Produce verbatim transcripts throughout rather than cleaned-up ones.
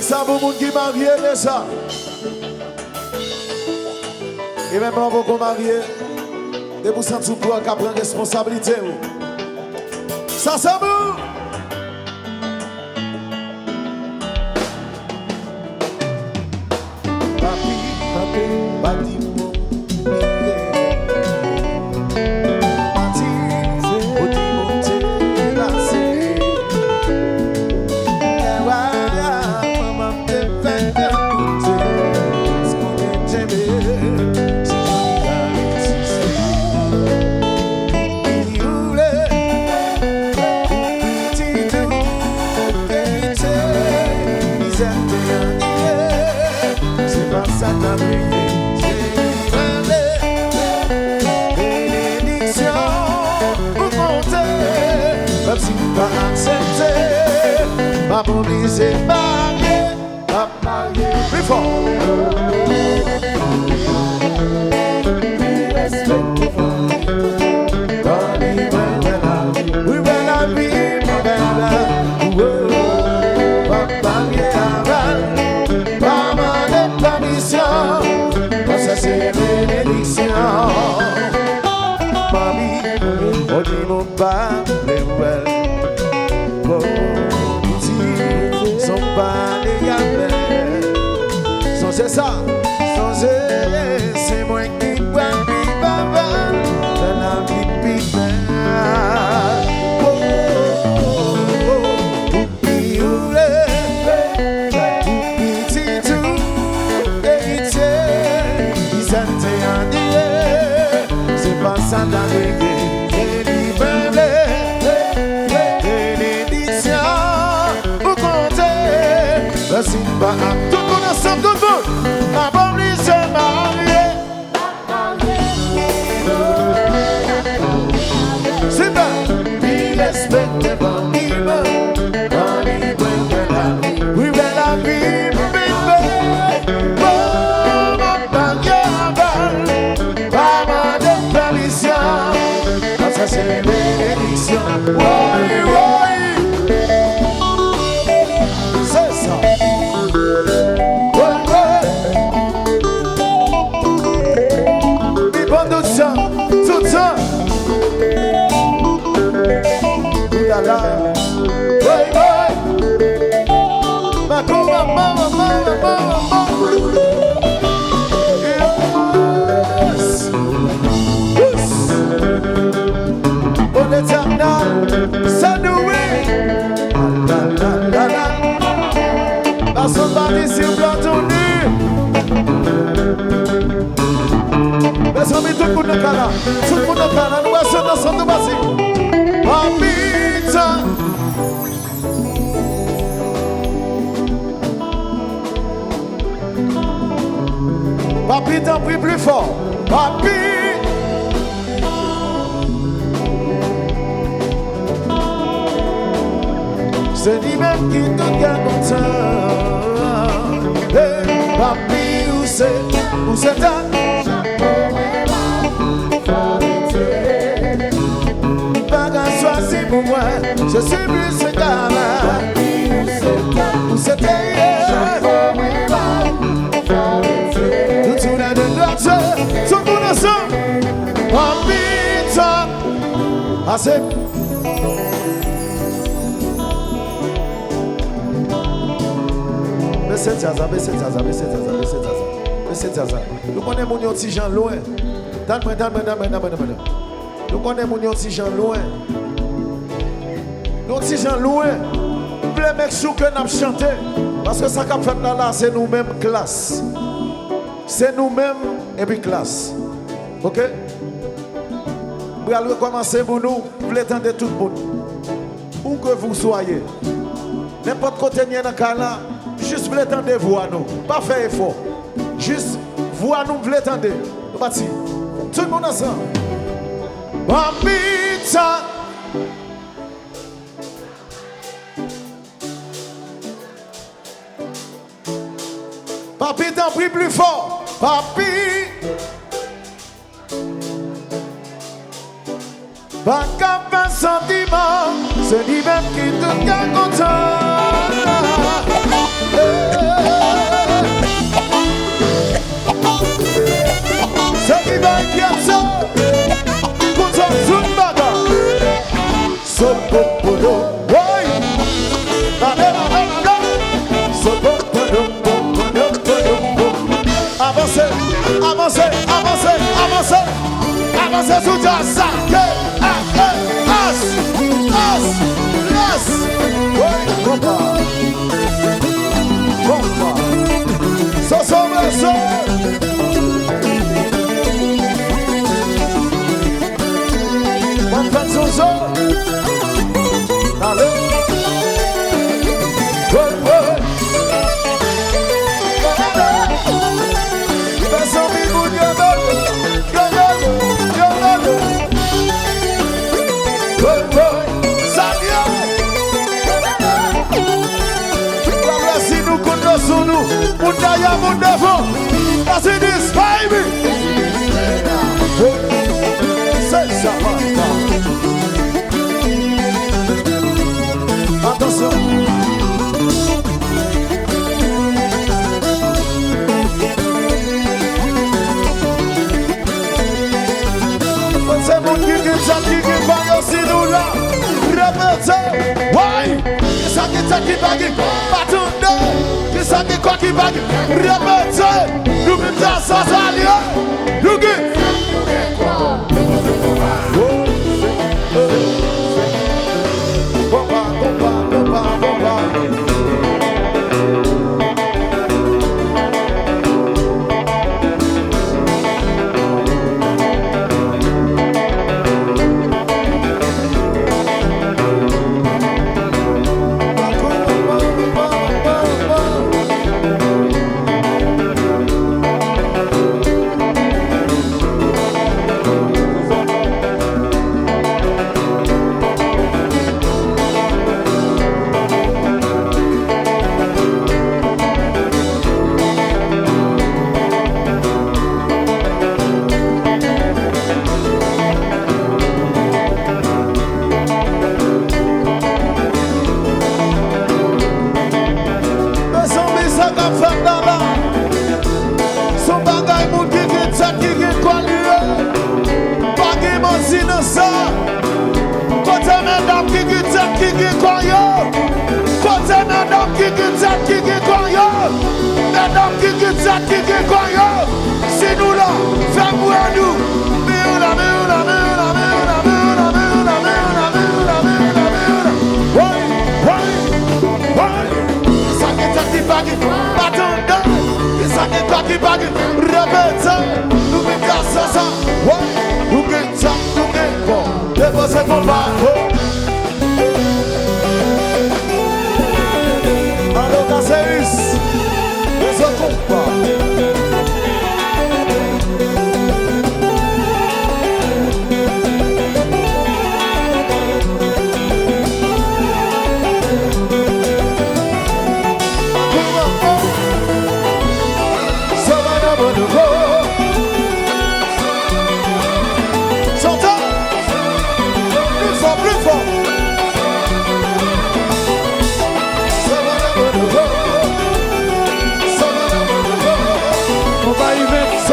Sa pou moun ki marye deja. E menm lè w poko marye, depi w santi w pran, ka pran responsablite w. Sa se bon. Papi, papi, pa di mo bliye. Mati, o di mo te lase. Lè w a manman m te fè m koute, si mwen te tchenbe, si jan li ta reziste. Li oule, pou pitit ou, pou verite, mizè te anniye. Se pa sa k ap rive, se li mande benediksyon pou konte. Menm si m pa aksepte, m ap oblije marye, m ap marye. Pli fò. Wi, respè. Wi, bèl lavi, bèl lavi. Wo, w ap marye avè l. Pa mande pèmisyon, paske se benediksyon. Manmi, ou di nou pa vle wè l. Oh, pitit, son pale avè l. Sonje sa, sonje se mwen ki pral viv avè l nan lavi pi bèl. Oh, oh, oh, oh. Li oule pou pitit ou eritye, li sèl te anniye. Se pa sa n ta reve, e li pa vle benediksyon ou konte. Mèsi pa ak tout moun ansanm, tout moun. N ap oblije marye. Sipè. Li respekte fanmi mwen, fanmi mwen fè lavi. Wi, fè lavi, bebe. Oh, m ap marye avè l. Pa mande pèmisyon. Paske se benediksyon. Woy, woy. Se sa. Woy, woy. Li bon tout jan, tout jan. Oulala. Woy, woy. Makou, maman, maman, maman, maman. Yes. Yes. O Letènèl, se nou wi. La, la, la, la. Pase yon pati si w plante w ni. Mezanmi, tout moun nan kay la. Tout moun nan kay la. Nou wè sèn ansanm, nou pase. Papi, tanpri. Papi, tanpri, pli fò. Papi. Se li menm ki tout kè kontan. Hey, papi, ou se, ou se ta. Pa ka chwazi pou mwen, je suis plus que capable. Ou se ta, ou se ta, yeah. Tout sou la de droite, tout moun ansanm. Papi, tanpri. Ase. Bese djaz la, bese djaz la, bese djaz la, bese djaz la. Bese djaz la. Nou konnen moun yon ti jan lwen. Tann mwen, tann mwen, tann mwen, tann mwen, tann mwen. Nou konnen moun yon ti jan lwen. Yon ti jan lwen. M vle make sure ke n ap chante. Paske sa k ap fèt la, la, se nou menm, Klass. Se nou menm epi Klass. Oke? M pral rekòmanse pou nou. M vle tande tout moun. Où que vous soyez. Nenpòt kote n ye nan kay la, jis vle tande vwa nou. Pa fè efò. Jis vwa nou, m vle tande. Nou pati. Tout moun ansanm. Papi, tanpri. Papi, tanpri, pli fò. Papi. Pa ka fè santiman, se li menm ki tout kè kontan. Yes, sir. Konsa, tout bagay. Sopopodo. Woy. Tande, tande, tande. Sopopodo, popodo, podo, podo. Avanse, avanse, avanse, avanse. Avanse sou djaz sa. K A E S, S, S. Woy, konpa. Konpa. Soso, soso. Mwen fè soso. Ale. Woy, woy. Mezanmi, moun yo bèl, yo bèl, yo bèl. Woy, woy. Sa byen. Pral wè si nou konn danse nou. Moun dèyè, moun devan. That's it is, baby. Se sa, papa. Atansyon. Mwen se moun ki gen tèt, ki gen kò, yo si nou la. Repete. Woy! Kisa ki tèt ki pa gen kò? Pa tande. Kisa ki kò ki pa gen? Repete. Nou menm sa, sa, sa, li ye. Nou gen. Konpa, konpa, konpa, konpa. Mezanmi, sa k ap fèt la la. Se yon bagay moun ki gen tèt, ki gen kò li ye. Pa gen manti nan sa. Kote medam ki gen tèt, ki gen kò yo? Kote medam ki gen tèt, ki gen kò yo? Medam ki gen tèt, ki gen kò yo? Si nou la, fè m wè nou. Men yo la, men yo la, men yo la, men yo la, men yo la. Woy, woy, woy. Sa gen tèt ki pa gen, pa tande. Sa gen kò ki pa gen, repete. Nou vin kase sa. Woy, nou gen tèt, nou gen kò. Depoze konpa. Alo, Kaseus. Depoze konpa. Chante! Pli fò, pli fò! Konpa Yvens!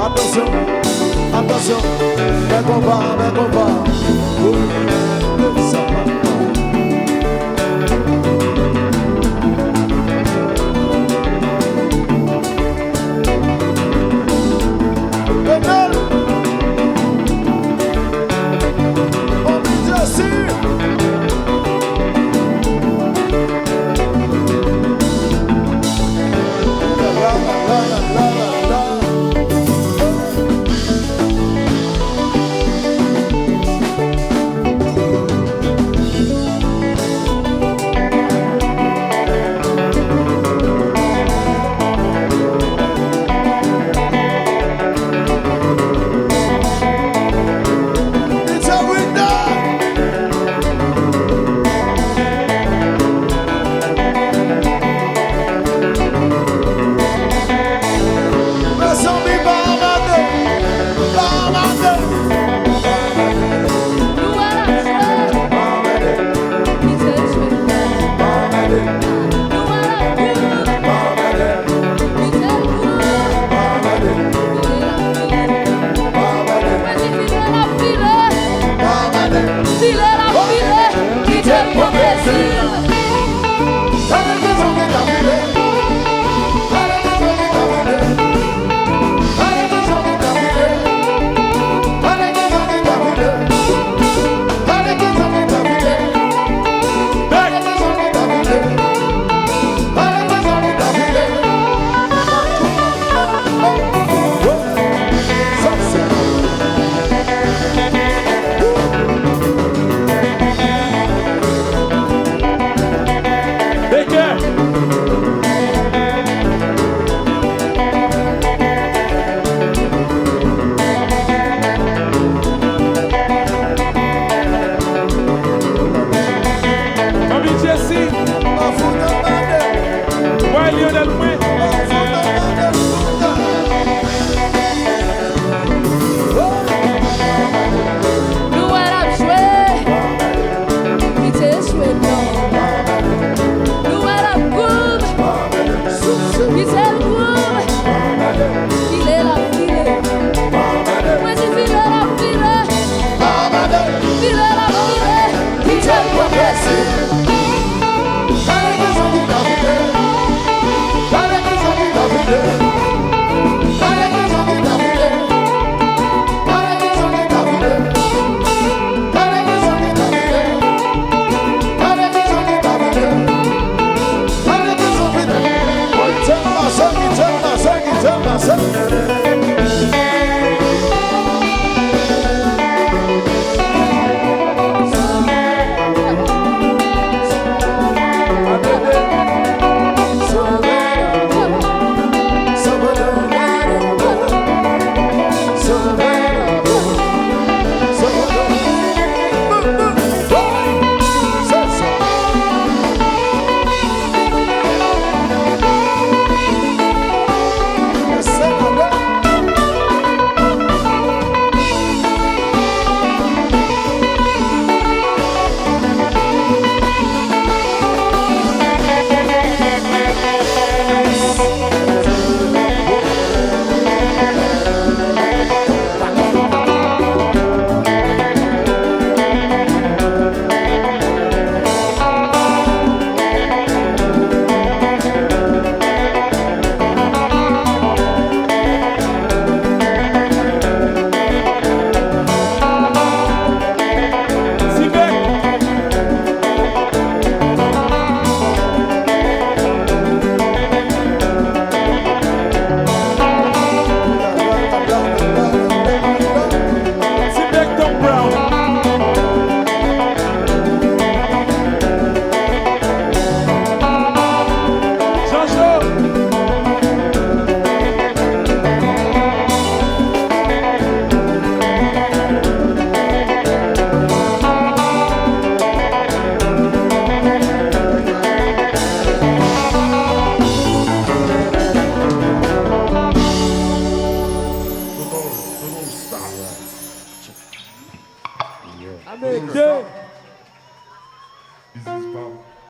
Atansyon, atansyon, men konpa, men konpa. Sa pa.